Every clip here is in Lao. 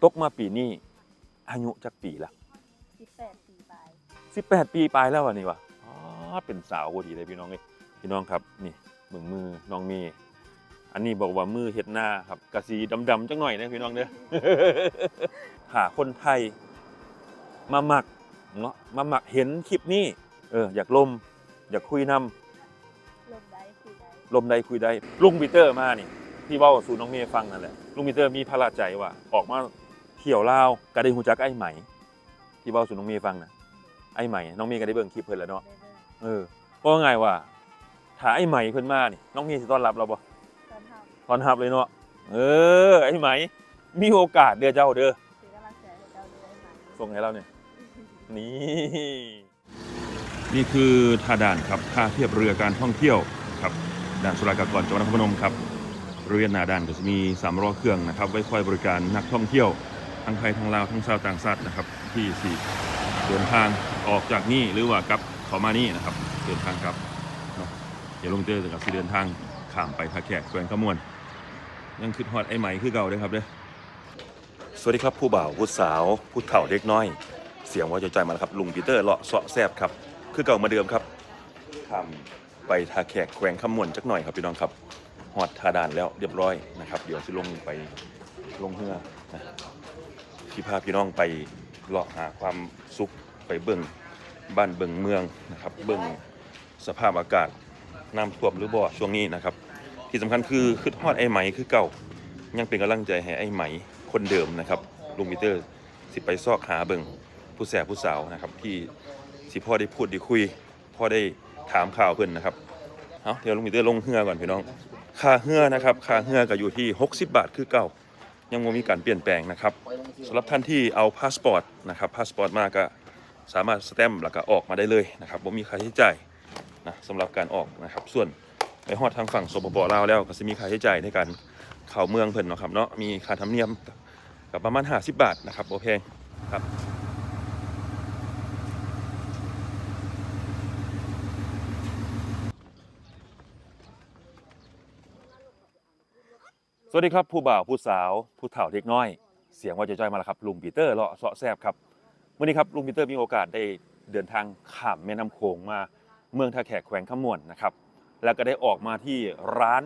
ຕົກມາປີນີ້ອາຍຸຈັກປີລະ? ສິບແປດປີປາຍ. ສິບແປດປີປາຍແລ້ວຫວານີ້ຫວາ? ອໍ ເປັນສາວພໍດີເລີຍພີ່ນ້ອງເອີຍ. ພີ່ນ້ອງຄັບ ນີ້ເບິ່ງມືນ້ອງເມ. ອັນນີ້ບອກວ່າມືເຮັດນາຄັບ ກະຊິດຳໆຈັກໜ້ອຍເດີພີ່ນ້ອງເດີ. ຖ້າຄົນໄທມາມັກເນາະ ມາມັກເຫັນຄລິບນີ້ ເອີ ຢາກລົມ ຢາກຄຸຍນຳ ລົມໄດ້ຄຸຍໄດ້ ລົມໄດ້ຄຸຍໄດ້. ລຸງປີເຕີມານີ້ ທີ່ເວົ້າສູ່ນ້ອງເມຟັງນັ້ນແຫຼະ ລຸງປີເຕີມີພາລະໃຈວ່າອອກມາທ່ຽວລາວ ກະໄດ້ຮູ້ຈັກອ້າຍໄໝ ທີ່ເວົ້າສູ່ນ້ອງເມຟັງນະ ອ້າຍໄໝ. ນ້ອງເມກະໄດ້ເບິ່ງຄລິບເພິ່ນແລ້ວເນາະ ໄດ້ເບິ່ງ. ເອີ ເວົ້າງ່າຍວ່າ ຖ້າອ້າຍໄໝເພິ່ນມານີ້ ນ້ອງເມຊິຕ້ອນຮັບລາວບໍ່? ຕ້ອນຮັບ ຕ້ອນຮັບເລີຍເນາະ. ເອີ ອ້າຍໄໝ ມີໂອກາດເດີເຈົ້າເດີ ເປັນກຳລັງໃຈໃຫ້ເຈົ້າເດີອ້າຍໄໝ ສົ່ງໃຫ້ລາວນີ້ ນີ້. ນີ້ຄືທ່າດ່ານຄັບ ທ່າທຽບເຮືອການທ່ອງທ່ຽວຄັບ ດ່ານສຸລາກາກອນ ຈັງຫວັດນະຄອນພະນົມຄັບ. ບໍລິເວນໜ້າດ່ານກະຊິມີສາມລໍ້ເຄື່ອງນະຄັບ ໄວ້ຄອຍບໍລິການນັກທ່ອງທ່ຽວ ທັງໄທ ທັງລາວ ທັງຊາວຕ່າງຊາດນະຄັບ ທີ່ຊິເດີນທາງອອກຈາກນີ້ ຫຼືວ່າກັບເຂົ້າມານີ້ນະຄັບ ເດີນທາງກັບເນາະ. ດຽວລຸງເຕີກະຊິເດີນທາງຂ້າມໄປທ່າແຂກ ແຂວງຄຳມ່ວນ. ຍັງຄຶດຮອດອ້າຍໄໝຄືເກົ່າເດີຄັບເດີ. ສະຫວັດດີຄັບ ຜູ້ບ່າວ ຜູ້ສາວ ຜູ້ເຖົ້າ ເດັກນ້ອຍ ສຽງເວົ້າຈ່ອຍໆມາແລ້ວຄັບ. ລຸງປີເຕີເລາະເຊາະແຊບຄັບ ຄືເກົ່າເໝືອນເດີມຄັບ. ຂ້າມໄປທ່າແຂກ ແຂວງຄຳມ່ວນຈັກໜ້ອຍຄັບ ພີ່ນ້ອງຄັບ. ຮອດທ່າດ່ານແລ້ວລຽບຮ້ອຍນະຄັບ ດຽວຊິລົງໄປ ລົງເຮືອນະ ຊິພາພີ່ນ້ອງໄປເລາະຫາຄວາມສຸກ ໄປເບິ່ງບ້ານເບິ່ງເມືອງນະຄັບ ເບິ່ງ ສະພາບອາກາດນ້ຳຖ້ວມຫຼືບໍ່ຊ່ວງນີ້ນະຄັບ. ທີ່ສຳຄັນຄືຄຶດຮອດອ້າຍໄໝຄືເກົ່າ ຍັງເປັນກຳລັງໃຈໃຫ້ອ້າຍໄໝຄົນເດີມນະຄັບ. ລຸງປີເຕີຊິໄປຊອກຫາເບິ່ງຜູ້ແຊຜູ້ສາວນະຄັບ ທີ່ຊິພໍໄດ້ພູດໄດ້ຄຸຍ ພໍໄດ້ຖາມຂ່າວເພິ່ນນະຄັບ. ເອົາ ດຽວລຸງປີເຕີລົງເຮືອກ່ອນພີ່ນ້ອງ. ຄ່າເຮືອນະຄັບ ຄ່າເຮືອກະຢູ່ທີ່ຫົກສິບບາດຄືເກົ່າ ຍັງບໍ່ມີການປ່ຽນແປງນະຄັບ. ສຳລັບທ່ານທີ່ເອົາພາສປອດນະຄັບ ພາສປອດມາກະສາມາດສະແຕັມ ແລ້ວກະອອກມາໄດ້ເລີຍນະຄັບ ບໍ່ມີຄ່າໃຊ້ຈ່າຍນະ ສຳລັບການອອກນະຄັບ. ສ່ວນໄປຮອດທາງຝັ່ງ ສປປ ລາວ ແລ້ວ ກະຊິມີຄ່າໃຊ້ຈ່າຍໃນການເຂົ້າເມືອງເພິ່ນເນາະຄັບເນາະ ມີຄ່າທຳນຽມກະປະມານຫ້າສິບບາດນະຄັບ ບໍ່ແພງຄັບ. ສະຫວັດດີຄັບ ຜູ້ບ່າວ ຜູ້ສາວ ຜູ້ເຖົ້າ ເດັກນ້ອຍ ສຽງເວົ້າຈ່ອຍໆມາແລ້ວຄັບ. ລຸງປີເຕີເລາະເຊາະແຊບຄັບ. ມື້ນີ້ຄັບ ລຸງປີເຕີມີໂອກາດໄດ້ເດີນທາງຂ້າມແມ່ນ້ຳໂຂງມາເມືອງທ່າແຂກ ແຂວງຄຳມ່ວນນະຄັບ ແລ້ວກະໄດ້ອອກມາທີ່ຮ້ານ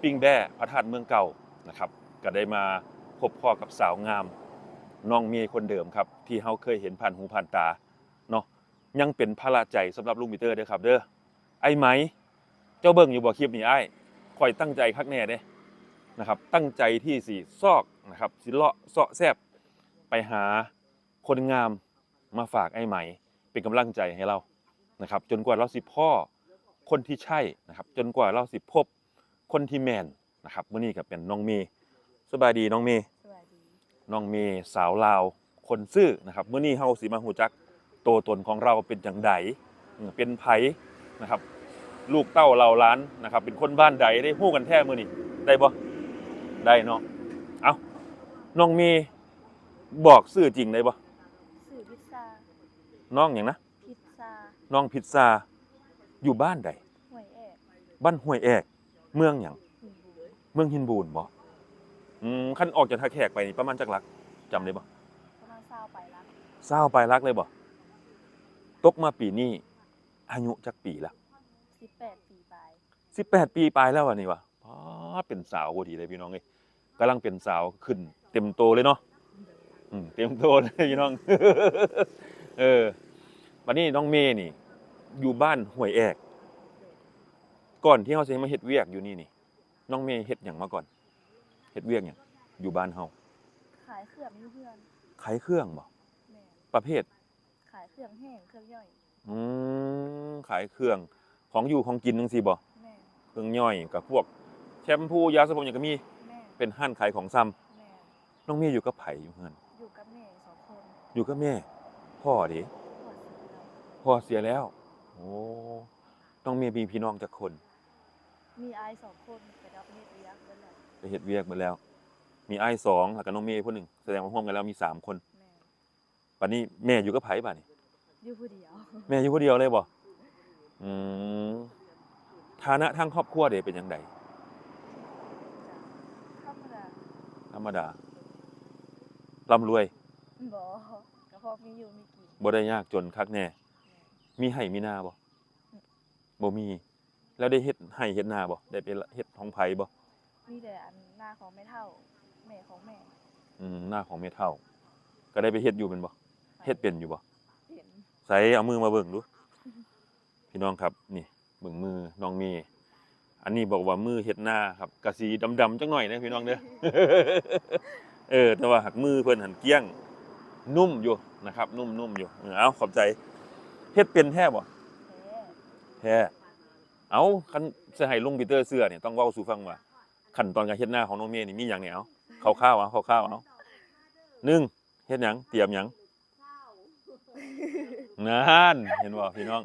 ປີ້ງແບ້ພະທາດເມືອງເກົ່ານະຄັບ. ກະໄດ້ມາພົບພໍ້ກັບສາວງາມ ນ້ອງເມຄົນເດີມຄັບ ທີ່ເຮົາເຄີຍເຫັນຜ່ານຫູຜ່ານຕາເນາະ. ຍັງເປັນພາລະໃຈສຳລັບລຸງປີເຕີເດີຄັບເດີ. ອ້າຍໄໝ ເຈົ້າເບິ່ງຢູ່ບໍ່ຄລິບນີ້ອ້າຍ? ຂ້ອຍຕັ້ງໃຈຄັກແນ່ເດ້ນະຄັບ ຕັ້ງໃຈທີ່ຊິຊອກນະຄັບ ຊິເລາະເຊາະແຊບ ໄປຫາຄົນງາມມາຝາກອ້າຍໄໝ ເປັນກຳລັງໃຈໃຫ້ລາວນະຄັບ ຈົນກວ່າລາວຊິພໍ້ຄົນທີ່ໃຊ່ນະຄັບ ຈົນກວ່າລາວຊິພົບຄົນທີ່ແມ່ນນະຄັບ. ມື້ນີ້ກະເປັນນ້ອງເມ. ສະບາຍດີນ້ອງເມ. ສະບາຍດີ. ນ້ອງເມ ສາວລາວຄົນຊື່ນະຄັບ. ມື້ນີ້ເຮົາຊິມາຮູ້ຈັກໂຕຕົນຂອງລາວເປັນຈັ່ງໃດ ເປັນໃຜນະຄັບ ລູກເຕົ້າເຫຼົ່າຫຼານນະຄັບ ເປັນຄົນບ້ານໃດ ໄດ້ຮູ້ກັນແທ້ມື້ນີ້ ໄດ້ບໍ່? ໄດ້ເນາະ. ເອົ້າ ນ້ອງເມ ບອກຊື່ຈິງໄດ້ບໍ່? ຊື່ພິດຊາ. ນ້ອງຫຍັງນະ? ພິດຊາ. ນ້ອງພິດຊາ ຢູ່ບ້ານໃດ? ຫ້ວຍແອກ. ບ້ານຫ້ວຍແອກ ເມືອງຫຍັງ? ຫີນບູນ. ເມືອງຫີນບູນບໍ? ອືມ ຄັນອອກຈາກທ່າແຂກໄປນີ້ປະມານຈັກຫຼັກ ຈຳໄດ້ບໍ່? ປະມານຊາວປາຍຫຼັກ. ຊາວປາຍຫຼັກເລີຍບໍ? ຕົກມາປີນີ້ອາຍຸຈັກປີລະ? ສິບແປດປີປາຍ. ສິບແປດປີປາຍແລ້ວຫວານີ້ຫວາ? ປາດ ເປັນສາວພໍດີເລີຍພີ່ນ້ອງເອີຍ ກຳລັງເປັນສາວຂຶ້ນເຕັມໂຕເລີຍເນາະ. ອືມ ເຕັມໂຕເລີຍພີ່ນ້ອງ. ເອີ ບາດນີ້ນ້ອງເມນີ້ຢູ່ບ້ານຫ້ວຍແອກ. ກ່ອນທີ່ເຮົາຊິມາເຮັດວຽກຢູ່ນີ້ນີ້ ນ້ອງເມເຮັດຫຍັງມາກ່ອນ? ເຮັດວຽກຫຍັງຢູ່ບ້ານເຮົາ? ຂາຍເຄື່ອງຢູ່ເຮືອນ. ຂາຍເຄື່ອງບໍ? ແມ່ນ. ປະເພດ? ຂາຍເຄື່ອງແຫ້ງ ເຄື່ອງຍ່ອຍ. ອືມ ຂາຍເຄື່ອງ ຂອງຢູ່ຂອງກິນຈັ່ງຊີ້ບໍ? ແມ່ນ. ເຄື່ອງຍ່ອຍ ກະພວກແຊມພູ ຢາສະຜົມຫຍັງກະມີ? ແມ່ນ. ເປັນຮ້ານຂາຍຂອງຊຳ. ແມ່ນ. ນ້ອງເມຢູ່ກັບໃຜຢູ່ເຮືອນ? ຢູ່ກັບແມ່ສອງຄົນ. ຢູ່ກັບແມ່. ພໍ່ເດ? ພໍ່ເສຍແລ້ວ. ໂອ້ ນ້ອງເມມີພີ່ນ້ອງຈັກຄົນ? ມີອ້າຍສອງຄົນ ແຕ່ກະໄປເຮັດວຽກເບິດແລ້ວ. ໄປເຮັດວຽກເບິດແລ້ວ. ມີອ້າຍສອງ ແລ້ວກະນ້ອງເມຜູ້ໜຶ່ງ ສະແດງວ່າຮ່ວມກັນແລ້ວມີສາມຄົນ. ແມ່ນ. ບາດນີ້ແມ່ຢູ່ກັບໃຜບາດນີ້? ຢູ່ຜູ້ດຽວ. ແມ່ຢູ່ຜູ້ດຽວເລີຍບໍ? ອືມ ຖານະທາງຄອບຄົວເດ ເປັນຈັ່ງໃດ? ທຳມະດາ. ທຳມະດາ. ລ່ຳລວຍ? ບໍ່ ກໍພໍມີຢູ່ມີກິນ. ບໍ່ໄດ້ຍາກຈົນຄັກແນ່. ມີໄຮ່ມີນາບໍ່? ບໍ່ມີ. ແລ້ວໄດ້ເຮັດໄຮ່ເຮັດນາບໍ່? ໄດ້ໄປເຮັດຂອງໃຜບໍ່? ມີແຕ່ອັນນາຂອງແມ່ເຖົ້າ ແມ່ຂອງແມ່. ອືມ ນາຂອງແມ່ເຖົ້າ ກໍໄດ້ໄປເຮັດຢູ່ແມ່ນບໍ່? ເຮັດເປັນຢູ່ບໍ່? ເປັນ. ໃສ ເອົາມືມາເບິ່ງດູ ພີ່ນ້ອງຄັບ. ນີ້ ເບິ່ງມືນ້ອງເມ. ອັນນີ້ບອກວ່າມືເຮັດນາຄັບ ກະຊິດຳໆຈັກໜ້ອຍເດີພີ່ນ້ອງເດີ. ເອີ ແຕ່ວ່າຫາກມືເພິ່ນຫັ້ນກ້ຽງ ນຸ້ມຢູ່ນະຄັບ ນຸ້ມໆຢູ່. ເອີ ເອົາ ຂອບໃຈ. ເຮັດເປັນແທ້ບໍ່? ແທ້. ແທ້. ເອົາ ຄັນຊິໃຫ້ລຸງປີເຕີເຊື່ອນີ້ ຕ້ອງເວົ້າສູ່ຟັງວ່າ ຂັ້ນຕອນການເຮັດນາຂອງນ້ອງເມນີ້ມີຫຍັງແດ່? ເອົາ ຄ່າວໆ ເອົາ ຄ່າວໆ ເອົາ. ໜຶ່ງ ເຮັດຫຍັງ? ຕຽມຫຍັງ? ນັ້ນ ເຫັນບໍ່ພີ່ນ້ອງ?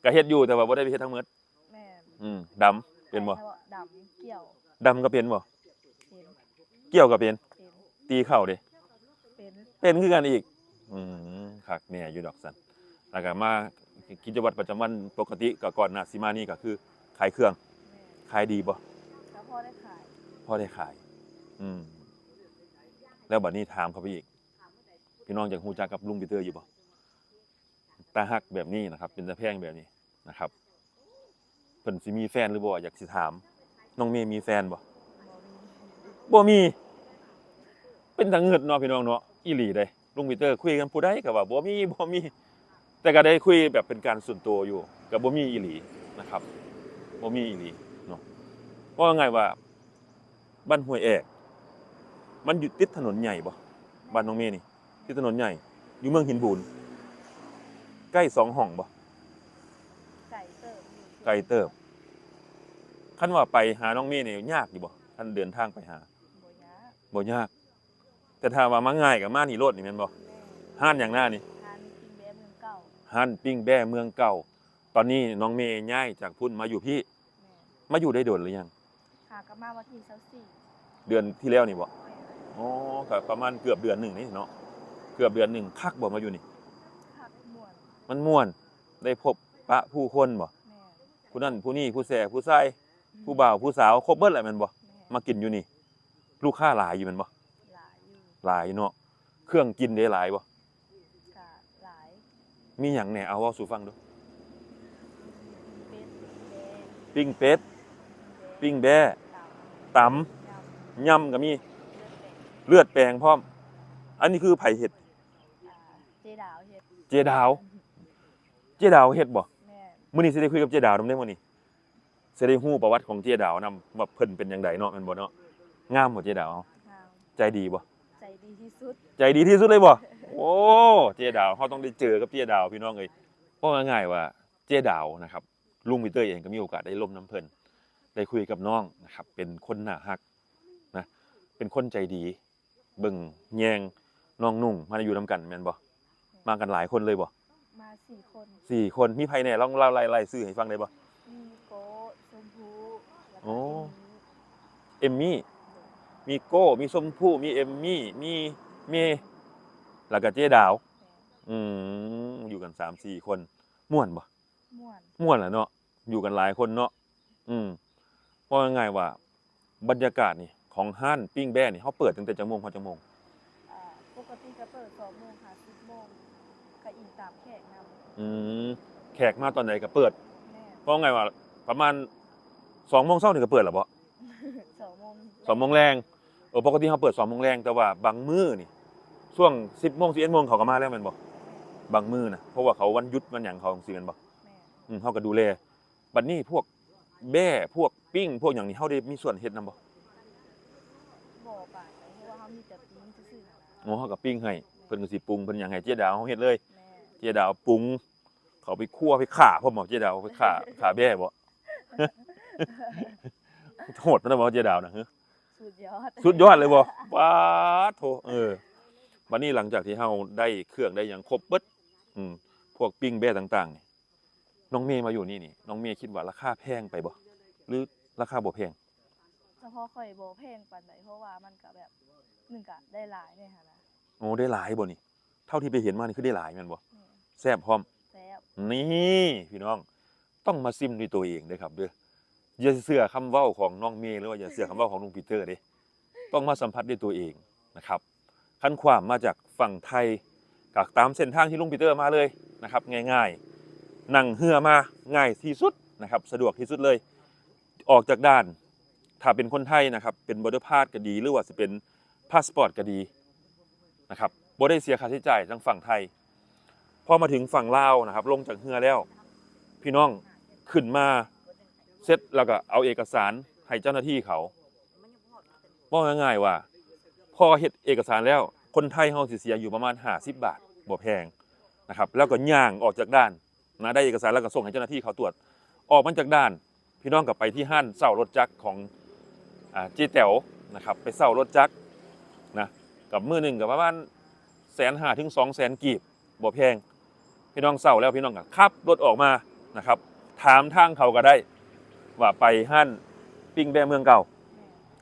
ກະເຮັດຢູ່ ແຕ່ວ່າບໍ່ໄດ້ໄປເຮັດທັງໝົດ. ແມ່ນ. ອືມ ດຳເປັນບໍ່? ດຳ ກ່ຽວ. ດຳກໍເປັນບໍ່? ເປັນ. ກ່ຽວກໍເປັນ? ເປັນ. ຕີເຂົ້າເດ? ເປັນ. ເປັນຄືກັນອີກ. ອືມ ຄັກແນ່ຢູ່ດອກຊັ້ນ. ແລ້ວກໍມາກິດຈະວັດປະຈຳວັນປົກກະຕິ ກໍກ່ອນໜ້າຊິມານີ້ກໍຄືຂາຍເຄື່ອງ. ແມ່ນ. ຂາຍດີບໍ່? ກໍພໍໄດ້ຂາຍ. ພໍໄດ້ຂາຍ. ອືມ ແລ້ວບັດນີ້ຖາມເຂົ້າໄປອີກ ພີ່ນ້ອງຢາກຮູ້ຈັກກັບລຸງປີເຕີຢູ່ບໍ່? ຕາຮັກແບບນີ້ນະຄັບ ເປັນຕາແພງແບບນີ້ນະຄັບ ເພິ່ນຊິມີແຟນຫຼືບໍ່? ຢາກຊິຖາມ ນ້ອງເມມີແຟນບໍ່? ບໍ່ມີ. ບໍ່ມີ. ເປັນຕາງຶດເນາະ ພີ່ນ້ອງເນາະ. ອີ່ຫຼີເດ້ ລຸງປີເຕີຄຸຍກັບຜູ້ໃດກໍວ່າບໍ່ມີ ບໍ່ມີ. ແຕ່ກໍໄດ້ຄຸຍແບບເປັນການສ່ວນຕົວຢູ່ ກໍບໍ່ມີອີ່ຫຼີນະຄັບ ບໍ່ມີອີ່ຫຼີເນາະ. ເວົ້າງ່າຍໆວ່າ ບ້ານຫ້ວຍແອກ ມັນຢູ່ຕິດຖະໜົນໃຫຍ່ບໍ່? ບ້ານນ້ອງເມນີ້ ຕິດຖະໜົນໃຫຍ່ ຢູ່ເມືອງຫີນບູນ. ໃກ້ສອງຫ້ອງບໍ່? ໄກເຕີບຢູ່. ໄກເຕີບ. ຄັນວ່າໄປຫານ້ອງເມນີ້ຍາກຢູ່ບໍ່? ຄັນເດີນທາງໄປຫາ. ບໍ່ຍາກ. ບໍ່ຍາກ. ແຕ່ຖ້າວ່າມາງ່າຍກໍມານີ້ໂລດນີ້ແມ່ນບໍ່? ແມ່ນ. ຮ້ານຫຍັງນະນີ້? ຮ້ານປີ້ງແບ້ເມືອງເກົ່າ. ຮ້ານປີ້ງແບ້ເມືອງເກົ່າ. ຕອນນີ້ນ້ອງເມຍ້າຍຈາກພຸ້ນມາຢູ່ພີ້. ແມ່ນ. ມາຢູ່ໄດ້ດົນຫຼືຍັງ? ຫາກໍມາວັນທີຊາວສີ່ ເດືອນທີ່ແລ້ວນີ້ບໍ່? ແມ່ນ. ອໍ ກໍປະມານເກືອບເດືອນໜຶ່ງນີ້ເນາະ ເກືອບເດືອນໜຶ່ງ. ຄັກບໍ່ມາຢູ່ນີ້? ຄັກ ມ່ວນ. ມັນມ່ວນ ໄດ້ພົບປະຜູ້ຄົນບໍ່? ແມ່ນ. ຜູ້ນັ້ນຜູ້ນີ້ ຜູ້ແຊຜູ້ຊາຍ ອືມ ຜູ້ບ່າວຜູ້ສາວ ຄົບເບິດແຫຼະແມ່ນບໍ່? ແມ່ນ. ມາກິນຢູ່ນີ້ ລູກຄ້າຫຼາຍຢູ່ແມ່ນບໍ່? ຫຼາຍຢູ່. ຫຼາຍເນາະ. ເຄື່ອງກິນເດ ຫຼາຍບໍ່? ກະຫຼາຍ. ມີຫຍັງແດ່? ເອົາ ເວົ້າສູ່ຟັງດູ. ປີ້ງເປັດ ປີ້ງແບ້ ປີ້ງແບ້ ຕຳ ຕຳ ຍຳ ຍຳກໍມີ ເລືອດແປງ ເລືອດແປງພ້ອມ. ອັນນີ້ຄືໃຜເຮັດ? ອ່າ ເຈດາວເຮັດ. ເຈດາວ ເຈດາວເຮັດບໍ່? ແມ່ນ. ມື້ນີ້ຊິໄດ້ຄຸຍກັບເຈດາວນຳເດ້ມື້ນີ້. ຊິໄດ້ຮູ້ປະຫວັດຂອງເຈດາວນຳ ວ່າເພິ່ນເປັນຈັ່ງໃດເນາະ ແມ່ນບໍ່ເນາະ? ງາມບໍ່ເຈດາວ? ງາມ. ໃຈດີບໍ່? ໃຈດີທີ່ສຸດ. ໃຈດີທີ່ສຸດເລີຍບໍ່? ໂອ້ ເຈດາວ ເຮົາຕ້ອງໄດ້ເຈີກັບເຈດາວ ພີ່ນ້ອງເອີຍ. ເວົ້າງ່າຍໆວ່າເຈດາວນະຄັບ ລຸງປີເຕີເອງກໍມີໂອກາດໄດ້ລົມນຳເພິ່ນ ໄດ້ຄຸຍກັບນ້ອງນະຄັບ ເປັນຄົນໜ້າຮັກນະ ເປັນຄົນໃຈດີ. ເບິ່ງແຍງນ້ອງນຸ່ງມາຢູ່ນຳກັນແມ່ນບໍ່? ແມ່ນ. ມາກັນຫຼາຍຄົນເລີຍບໍ່? ມາສີ່ຄົນ. ສີ່ຄົນ. ມີໃຜແດ່? ລອງເລົ່າລາຍ ລາຍຊື່ໃຫ້ຟັງໄດ້ບໍ່? ມີໂກ້ ຊົມພູ ແລ້ວກໍ ໂອ້ ເອມມີ້. ເອມມີ້ ໂດຍ. ມີໂກ້ ມີຊົມພູ ມີເອມມີ້ ມີເມ ແລ້ວກໍເຈດາວ. ແມ່ນ. ອືມ ຢູ່ກັນສາມສີ່ຄົນ ມ່ວນບໍ່? ມ່ວນ. ມ່ວນແຫຼະເນາະ ຢູ່ກັນຫຼາຍຄົນເນາະ. ອືມ ເວົ້າງ່າຍໆວ່າ ບັນຍາກາດນີ້ ຂອງຮ້ານປີ້ງແບ້ນີ້ ເຮົາເປີດຕັ້ງແຕ່ຈັກໂມງຮອດຈັກໂມງ? ເອີ ປົກກະຕິກໍເປີດສອງໂມງຫາສິບໂມງ ກໍອີງຕາມແຂກນຳ. ອືມ ແຂກມາຕອນໃດກໍເປີດ. ແມ່ນ. ເວົ້າງ່າຍວ່າປະມານສອງໂມງເຊົ້ານີ້ກໍເປີດແລ້ວບໍ່? ສອງໂມງ ສອງໂມງແລງ. ເອີ ປົກກະຕິເຮົາເປີດສອງໂມງແລງ ແຕ່ວ່າບາງມື້ນີ້ ຊ່ວງສິບໂມງ ສິບເອັດໂມງ ເຂົາກໍມາແລ້ວແມ່ນບໍ່? ແມ່ນ. ບາງມື້ນະ ເພາະວ່າເຂົາວັນຢຸດວັນຫຍັງເຂົາຈັ່ງຊີ້ແມ່ນບໍ່? ແມ່ນ. ອືມ ເຮົາກໍດູແລ. ບັດນີ້ພວກແບ້ ພວກປີ້ງ ພວກຫຍັງນີ້ ເຮົາໄດ້ມີສ່ວນເຮັດນຳບໍ່? ບໍ່ປານໃດ ເພາະວ່າເຮົາມີແຕ່ປີ້ງຊື່ໆ ຫັ້ນນະ. ໂອ້ ເຮົາກໍປີ້ງໃຫ້ ແມ່ນ. ເພິ່ນກໍຊິປຸງ ເພິ່ນຫຍັງໃຫ້ເຈດາວເຮົາເຮັດເລີຍ. ແມ່ນ. ເຈດາວປຸງ ເຂົາໄປຄົວໄປຂ້າພ້ອມບໍ່? ເຈດາວໄປຂ້າ ຂ້າແບ້ບໍ່? ໂຫດປານນັ້ນບໍ່ເຈດາວນະ? ສຸດຍອດ ສຸດຍອດເລີຍບໍ່? ປາດໂທ ເອີ ບັດນີ້ຫຼັງຈາກທີ່ເຮົາໄດ້ເຄື່ອງໄດ້ຫຍັງຄົບເບິດ ອືມ ພວກປີ້ງແບ້ຕ່າງໆນີ້ ນ້ອງເມມາຢູ່ນີ້ນີ້ ນ້ອງເມຄິດວ່າລາຄາແພງໄປບໍ່ ຫຼືລາຄາບໍ່ແພງ? ສະເພາະຂ້ອຍບໍ່ແພງປານໃດ ເພາະວ່າມັນກະແບບ ໜຶ່ງກະໄດ້ຫຼາຍແດ່ຫັ້ນນະ. ໂອ້ ໄດ້ຫຼາຍບໍ່ນີ້? ເທົ່າທີ່ໄປເຫັນມານີ້ຄືໄດ້ຫຼາຍແມ່ນບໍ່? ແມ່ນ. ແຊບພ້ອມ? ແຊບ. ນີ້ ພີ່ນ້ອງ ຕ້ອງມາຊິມດ້ວຍຕົວເອງເດີຄັບເດີ. ຢ່າເຊື່ອຄຳເວົ້າຂອງນ້ອງເມ ຫຼືວ່າຢ່າເຊື່ອຄຳເວົ້າຂອງລຸງປີເຕີເດ້. ຕ້ອງມາສຳຜັດດ້ວຍຕົວເອງນະຄັບ. ຄັນຂ້າມມາຈາກຝັ່ງໄທ ກໍຕາມເສັ້ນທາງທີ່ລຸງປີເຕີມາເລີຍນະຄັບ ງ່າຍໆ ນັ່ງເຮືອມາ ງ່າຍທີ່ສຸດນະຄັບ ສະດວກທີ່ສຸດເລີຍ. ອອກຈາກດ່ານ ຖ້າເປັນຄົນໄທນະຄັບ ເປັນ Border Pass ກໍດີ ຫຼືວ່າຊິເປັນ passport ກໍດີນະຄັບ ບໍ່ໄດ້ເສຍຄ່າໃຊ້ຈ່າຍທາງຝັ່ງໄທ. ພໍມາເຖິງຝັ່ງລາວນະຄັບ ລົງຈາກເຮືອແລ້ວ ພີ່ນ້ອງຂຶ້ນມາເສັດ ແລ້ວກໍເອົາເອກະສານໃຫ້ເຈົ້າໜ້າທີ່ເຂົາ. ເວົ້າງ່າຍໆວ່າ ພໍເຮັດເອກະສານແລ້ວ ຄົນໄທເຮົາຊິເສຍຢູ່ປະມານຫ້າສິບບາດ ບໍ່ແພງນະຄັບ ແລ້ວກໍຍ່າງອອກຈາກດ່ານນະ ໄດ້ເອກະສານແລ້ວກໍສົ່ງໃຫ້ເຈົ້າໜ້າທີ່ເຂົາກວດ. ອອກມາຈາກດ່ານ ພີ່ນ້ອງກໍໄປທີ່ຮ້ານເຊົ່າລົດຈັກຂອງ ອາ ເຈແຕ໋ວນະຄັບ ໄປເຊົ່າລົດຈັກນະ ກັບມື້ໜຶ່ງກໍປະມານແສນຫ້າເຖິງສອງແສນກີບ ບໍ່ແພງ. ພີ່ນ້ອງເຊົ່າແລ້ວ ພີ່ນ້ອງກໍຂັບລົດອອກມານະຄັບ ຖາມທາງເຂົາກໍໄດ້ວ່າໄປຮ້ານປີ້ງແບ້ເມືອງເກົ່າ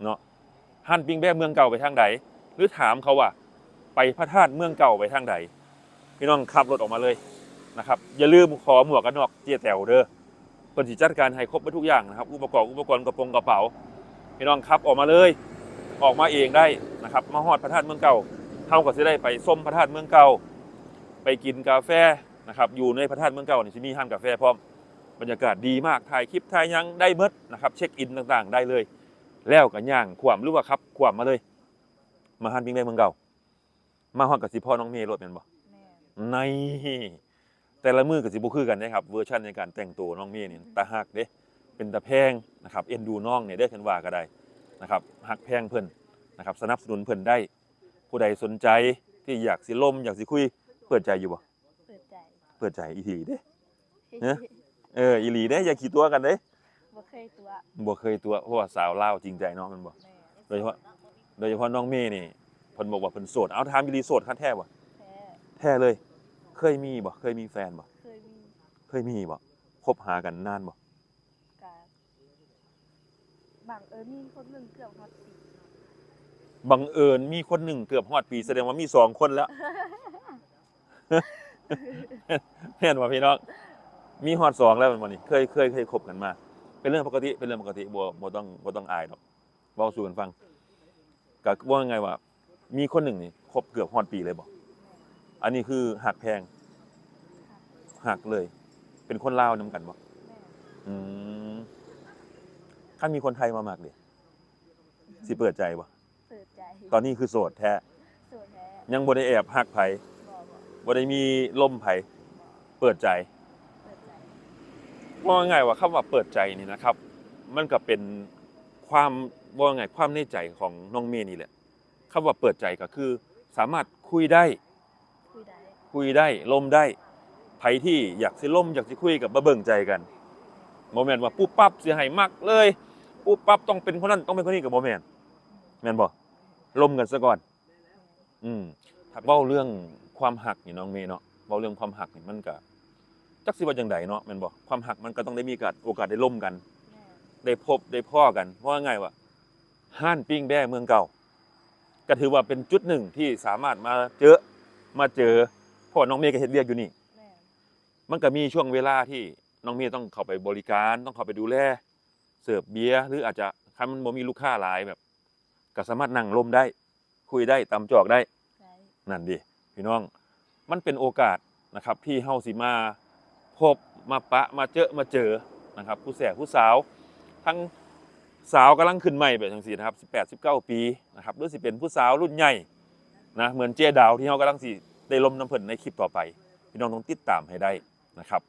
ເນາະ ຮ້ານປີ້ງແບ້ເມືອງເກົ່າໄປທາງໃດ ຫຼືຖາມເຂົາວ່າໄປພະທາດເມືອງເກົ່າໄປທາງໃດ. ພີ່ນ້ອງຂັບລົດອອກມາເລີຍນະຄັບ ຢ່າລືມຂໍໝວກກັນນັອກເຈແຕ໋ວເດີ. ເພິ່ນຊິຈັດການໃຫ້ຄົບເບິດທຸກຢ່າງນະຄັບ ອຸປະກອບ ອຸປະກອນ ກະໂປງກະເປົາ ພີ່ນ້ອງຂັບອອກມາເລີຍ ອອກມາເອງໄດ້ນະຄັບ. ມາຮອດພະທາດເມືອງເກົ່າ ເຮົາກໍຊິໄດ້ໄປຊົມພະທາດເມືອງເກົ່າ ໄປກິນກາແຟນະຄັບ ຢູ່ໃນພະທາດເມືອງເກົ່ານີ້ຊິມີຮ້ານກາແຟພ້ອມ ບັນຍາກາດດີມາກ ຖ່າຍຄລິບຖ່າຍຫຍັງໄດ້ເບິດນະຄັບ ເຊັກອິນຕ່າງໆໄດ້ເລີຍ. ແລ້ວກໍຍ່າງຂວ້ຳ ຫຼືວ່າຂັບຂວ້ຳມາເລີຍ ມາຮ້ານປີ້ງແບ້ເມືອງເກົ່າ. ມາຮອດກໍຊິພໍ້ນ້ອງເມໂລດແມ່ນບໍ່? ແມ່ນ. ໃນ ແຕ່ລະມື້ກໍຊິບໍ່ຄືກັນເດ້ຄັບ ເວີຊັນໃນການແຕ່ງໂຕນ້ອງເມນີ້ ອືມ ຕາຮັກເດ້ ເປັນຕາແພງນະຄັບ ເອັນດູນ້ອງນີ້ເດ້ ຄັນວ່າກໍໄດ້ນະຄັບ ຮັກແພງເພິ່ນນະຄັບ ສະໜັບສະໜູນເພິ່ນໄດ້. ຜູ້ໃດສົນໃຈທີ່ຢາກຊິລົມ ຢາກຊິຄຸຍ ເປີດໃຈຢູ່ບໍ່? ເປີດໃຈ. ເປີດໃຈອີ່ຫຼີເດ້ ເອີ ອີ່ຫຼີເດ້ ຢ່າຂີ້ຕົວະກັນເດ້. ບໍ່ເຄີຍຕົວະ ບໍ່ເຄີຍຕົວະ ເພາະວ່າສາວລາວຈິງໃຈເນາະ ແມ່ນບໍ່? ແມ່ນ. ໂດຍສະເພາະ ໂດຍສະເພາະນ້ອງເມນີ້ ເພິ່ນບອກວ່າເພິ່ນໂສດ. ເອົາ ຖາມອີ່ຫຼີ ໂສດຄັກແທ້ບໍ່? ແທ້. ແທ້ເລີຍ. ເຄີຍມີບໍ່? ເຄີຍມີແຟນບໍ່? ເຄີຍມີ. ເຄີຍມີບໍ່? ຄົບຫາກັນນານບໍ່? ກະ ບັງເອີນມີຄົນໜຶ່ງເກືອບຮອດປີ. ບັງເອີນມີຄົນໜຶ່ງເກືອບຮອດປີ ສະແດງວ່າມີສອງຄົນແລ້ວ. ແມ່ນບໍ່ພີ່ນ້ອງ? ມີຮອດສອງແລ້ວແມ່ນບໍ່ນີ້? ເຄີຍ ເຄີຍ ເຄີຍຄົບກັນມາ. ເປັນເລື່ອງປົກກະຕິ ເປັນເລື່ອງປົກກະຕິ ບໍ່ ບໍ່ຕ້ອງ ບໍ່ຕ້ອງອາຍດອກ ເວົ້າສູ່ກັນຟັງ. ກໍເວົ້າງ່າຍໆວ່າ ມີຄົນໜຶ່ງນີ້ຄົບເກືອບຮອດປີເລີຍບໍ່? ອັນນີ້ຄືຮັກແພງ? ຮັກເລີຍ. ເປັນຄົນລາວນຳກັນບໍ່? ແມ່ນ. ອືມ ຄັນມີຄົນໄທມາມັກເດ ຊິເປີດໃຈບໍ່? ເປີດໃຈ. ຕອນນີ້ຄືໂສດແທ້? ໂສດແທ້. ຍັງບໍ່ໄດ້ແອບຮັກໃຜ? ບໍ່ ບໍ່. ບໍ່ໄດ້ມີລົມໃຜ? ບໍ່. ເປີດໃຈ. ເປີດໃຈ. ເວົ້າງ່າຍໆວ່າ ຄຳວ່າເປີດໃຈນີ້ນະຄັບ ມັນກໍເປັນຄວາມ ເວົ້າງ່າຍໆ ຄວາມໃນໃຈຂອງນ້ອງເມນີ້ແຫຼະ. ຄຳວ່າເປີດໃຈກໍຄືສາມາດຄຸຍໄດ້ ຄຸຍໄດ້ ຄຸຍໄດ້ ລົມໄດ້. ໃຜທີ່ຢາກຊິລົມ ຢາກຊິຄຸຍ ກໍມາເບິ່ງໃຈກັນ. ບໍ່ແມ່ນວ່າປຸບປັບຊິໃຫ້ມັກເລີຍ ປຸບປັບຕ້ອງເປັນຄົນນັ້ນ ຕ້ອງເປັນຄົນນີ້ ກໍບໍ່ແມ່ນ. ແມ່ນບໍ່? ລົມກັນຊະກ່ອນ. ອືມ ຖ້າເວົ້າເລື່ອງຄວາມຮັກນີ້ ນ້ອງເມເນາະ ເວົ້າເລື່ອງຄວາມຮັກນີ້ ມັນກະຈັກຊິວ່າຈັ່ງໃດເນາະ ແມ່ນບໍ່? ຄວາມຮັກມັນກໍຕ້ອງໄດ້ມີການ ໂອກາດໄດ້ລົມກັນ ແມ່ນ ໄດ້ພົບໄດ້ພໍ້ກັນ. ເວົ້າງ່າຍໆວ່າ ຮ້ານປີ້ງແບ້ເມືອງເກົ່າ ກໍຖືວ່າເປັນຈຸດໜຶ່ງທີ່ສາມາດມາເຈີ ມາເຈີ ເພາະວ່ານ້ອງເມກໍເຮັດວຽກຢູ່ນີ້ ແມ່ນ ມັນກໍມີຊ່ວງເວລາທີ່ນ້ອງເມຕ້ອງເຂົ້າໄປບໍລິການ ຕ້ອງເຂົ້າໄປດູແລ ເສີບເບຍ ຫຼືອາດຈະ ຄັນມັນບໍ່ມີລູກຄ້າຫຼາຍ ແບບ ກໍສາມາດນັ່ງລົມໄດ້ ຄຸຍໄດ້ ຕຳຈອກໄດ້ ໄດ້ ນັ້ນເດ ພີ່ນ້ອງ. ມັນເປັນໂອກາດນະຄັບ ທີ່ເຮົາຊິມາພົບ ມາປະ ມາເຈີ ມາເຈີນະຄັບ ຜູ້ແສຜູ້ສາວ ທັງສາວກຳລັງຂຶ້ນໃໝ່ແບບຈັ່ງຊີ້ນະຄັບ ສິບແປດ ສິບເກົ້າປີນະຄັບ ຫຼືຊິເປັນຜູ້ສາວລຸ້ນໃຫຍ່ນະ ເໝືອນເຈດາວ ທີ່ເຮົາກຳລັງຊິໄດ້ລົມນຳເພິ່ນໃນຄລິບຕໍ່ໄປ. ພີ່ນ້ອງຕ້ອງຕິດຕາມໃຫ້ໄດ້ນະຄັບ.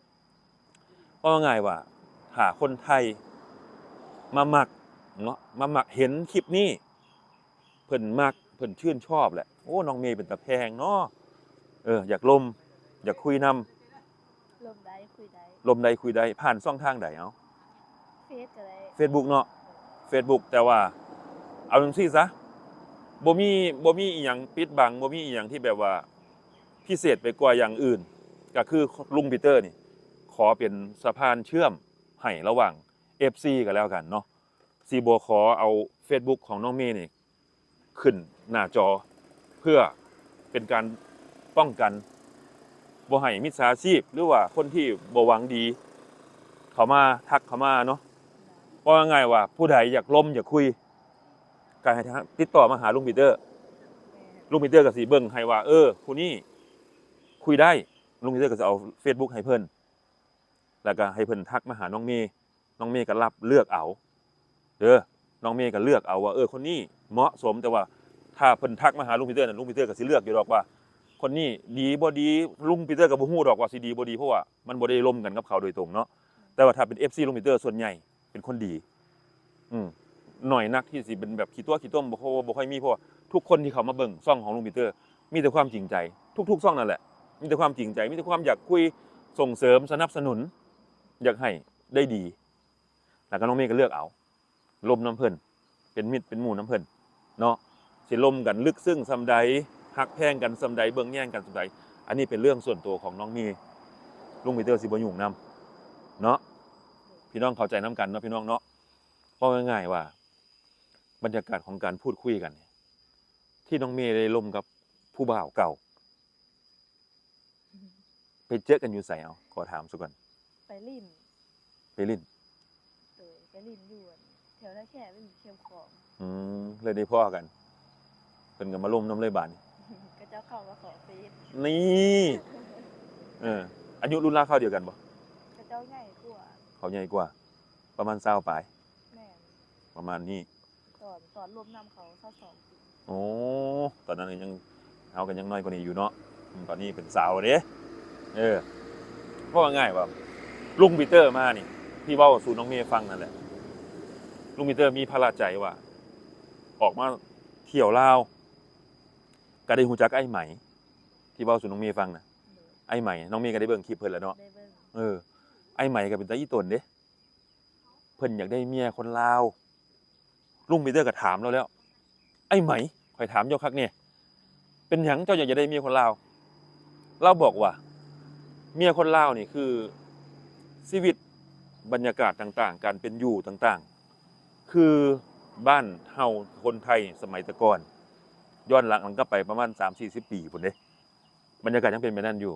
ເວົ້າງ່າຍວ່າ ຖ້າຄົນໄທມາມັກເນາະ ມາມັກເຫັນຄລິບນີ້ ເພິ່ນມັກ ເພິ່ນຊື່ນຊອບແຫຼະ ໂອ້ ນ້ອງເມເປັນຕາແພງເນາະ ເອີ ຢາກລົມ ຢາກຄຸຍນຳ ລົມໄດ້ ຄຸຍໄດ້ ລົມໄດ້ ຄຸຍໄດ້ ຜ່ານຊ່ອງທາງໃດ? ເອົາ ເຟສກໍໄດ້ ເຟສບຸກເນາະ ເຟສບຸກ. ແຕ່ວ່າ ເອົາຈັ່ງຊີ້ຊະ ບໍ່ມີ ບໍ່ມີອີ່ຫຍັງປິດບັງ ບໍ່ມີອີ່ຫຍັງທີ່ແບບວ່າ ພິເສດໄປກວ່າຢ່າງອື່ນ ກໍຄືລຸງປີເຕີນີ້ ຂໍເປັນສະພານເຊື່ອມໃຫ້ລະຫວ່າງເອັຟຊີກໍແລ້ວກັນເນາະ ຊິບໍ່ຂໍເອົາເຟສບຸກຂອງນ້ອງເມນີ້ຂຶ້ນໜ້າຈໍ ເພື່ອເປັນການປ້ອງກັນ ບໍ່ໃຫ້ມິດສາຊີບ ຫຼືວ່າຄົນທີ່ບໍ່ຫວັງດີເຂົ້າມາ ທັກເຂົ້າມາເນາະ. ເວົ້າງ່າຍໆວ່າ ຜູ້ໃດຢາກລົມ ຢາກຄຸຍ ກໍໃຫ້ຕິດຕໍ່ມາຫາລຸງປີເຕີ. ແມ່ນ. ລຸງປີເຕີກໍຊິເບິ່ງໃຫ້ວ່າ ເອີ ຜູ້ນີ້ຄຸຍໄດ້ ລຸງປີເຕີກໍຊິເອົາເຟສບຸກໃຫ້ເພິ່ນ ແລ້ວກໍໃຫ້ເພິ່ນທັກມາຫານ້ອງເມ ນ້ອງເມກໍລັບເລືອກເອົາເດີ ນ້ອງເມກໍເລືອກເອົາວ່າ ເອີ ຄົນນີ້ເໝາະສົມ. ແຕ່ວ່າຖ້າເພິ່ນທັກມາຫາລຸງປີເຕີນັ້ນ ລຸງປີເຕີກໍຊິເລືອກຢູ່ດອກວ່າ ຄົນນີ້ດີບໍ່ດີ ລຸງປີເຕີກໍບໍ່ຮູ້ດອກວ່າຊິດີບໍ່ດີ ເພາະວ່າມັນບໍ່ໄດ້ລົມກັນກັບເຂົາໂດຍຕົງເນາະ. ແຕ່ວ່າຖ້າເປັນເອັຟຊີລຸງປີເຕີ ສ່ວນໃຫຍ່ເປັນຄົນດີ ອືມ ໜ້ອຍນັກທີ່ຊິເປັນແບບຂີ້ຕົວະຂີ້ຕົມ ບໍ່ ບໍ່ຄ່ອຍມີ ເພາະວ່າທຸກຄົນທີ່ເຂົ້າມາເບິ່ງຊ່ອງຂອງລຸງປີເຕີ ມີແຕ່ຄວາມຈິງໃຈ ທຸກໆຊ່ອງນັ້ນແຫຼະ ມີແຕ່ຄວາມຈິງໃຈ ມີແຕ່ຄວາມຢາກຄຸຍ ສົ່ງເສີມ ສະໜັບສະໜູນ ຢາກໃຫ້ໄດ້ດີ ແລ້ວກໍນ້ອງເມກໍເລືອກເອົາ ລົມນຳເພິ່ນ ເປັນມິດເປັນໝູ່ນຳເພິ່ນເນາະ ຊິລົມກັນເລິກເຊິ່ງສ່ຳໃດ ຮັກແພງກັນສ່ຳໃດ ເບິ່ງແຍງກັນສ່ຳໃດ ອັນນີ້ເປັນເລື່ອງສ່ວນຕົວຂອງນ້ອງເມ ລຸງປີເຕີຊິບໍ່ຫຍຸ້ງນຳເນາະ. ພີ່ນ້ອງເຂົ້າໃຈນຳກັນເນາະ ພີ່ນ້ອງເນາະ. ເວົ້າງ່າຍໆວ່າ ບັນຍາກາດຂອງການພູດຄຸຍກັນ ທີ່ນ້ອງເມໄດ້ລົມກັບຜູ້ບ່າວເກົ່າ ໄປເຈີກັນຢູ່ໃສ? ເອົາ ຂໍຖາມຊະກ່ອນ. ໄປຫຼິ້ນ ໄປຫຼິ້ນ ໂດຍ ໄປຫຼິ້ນຢູ່ແຖວທ່າແຂກ ໄປຫຼິ້ນແຄມຂອງ. ອືມ ເລີຍໄດ້ພໍ້ກັນ ເພິ່ນກໍມາລົມນຳເລີຍບາດນີ້ ເຂົາເຈົ້າເຂົ້າມາຂໍເຟສ. ນີ້ ເອີ ອາຍຸລຸນລາວຄາວດຽວກັນບໍ່? ເຂົາເຈົ້າໃຫຍ່ກວ່າ ເຂົາໃຫຍ່ກວ່າ ປະມານຊາວປາຍ. ແມ່ນ ປະມານນີ້ ຕອນ ຕອນລົມນຳເຂົາຊາວສອງປີ. ໂອ້ ຕອນນັ້ນຍັງ ເຮົາກໍຍັງນ້ອຍກວ່ານີ້ຢູ່ເນາະ ອືມ ຕອນນີ້ເປັນສາວເດ້. ເອີ ເວົ້າງ່າຍໆວ່າ ລຸງປີເຕີມານີ້ ທີ່ເວົ້າສູ່ນ້ອງເມຟັງນັ້ນແຫຼະ ລຸງປີເຕີມີພາລະໃຈວ່າ ອອກມາທ່ຽວລາວ ກໍໄດ້ຮູ້ຈັກອ້າຍໄໝ ທີ່ເວົ້າສູ່ນ້ອງເມຟັງນະ. ໂດຍ ອ້າຍໄໝ ນ້ອງເມກໍໄດ້ເບິ່ງຄລິບເພິ່ນແລ້ວເນາະ. ໄດ້ເບິ່ງ ເອີ ອ້າຍໄໝກໍເປັນຕາອີ່ຕົນເດ້ ເພິ່ນຢາກໄດ້ເມຍຄົນລາວ. ລຸງປີເຕີກໍຖາມລາວແລ້ວ ອ້າຍໄໝ ຂ້ອຍຖາມເຈົ້າຄັກແນ່ ເປັນຫຍັງເຈົ້າຢາກຈະໄດ້ເມຍຄົນລາວ? ລາວບອກວ່າ ເມຍຄົນລາວນີ້ຄືຊີວິດ ບັນຍາກາດຕ່າງໆ ການເປັນຢູ່ຕ່າງໆ ຄືບ້ານເຮົາຄົນໄທສະໄໝແຕ່ກ່ອນ ຍ້ອນຫຼັງກັບໄປປະມານສາມສີ່ສິບປີພຸ້ນເດ້ ບັນຍາກາດຍັງເປັນແບບນັ້ນຢູ່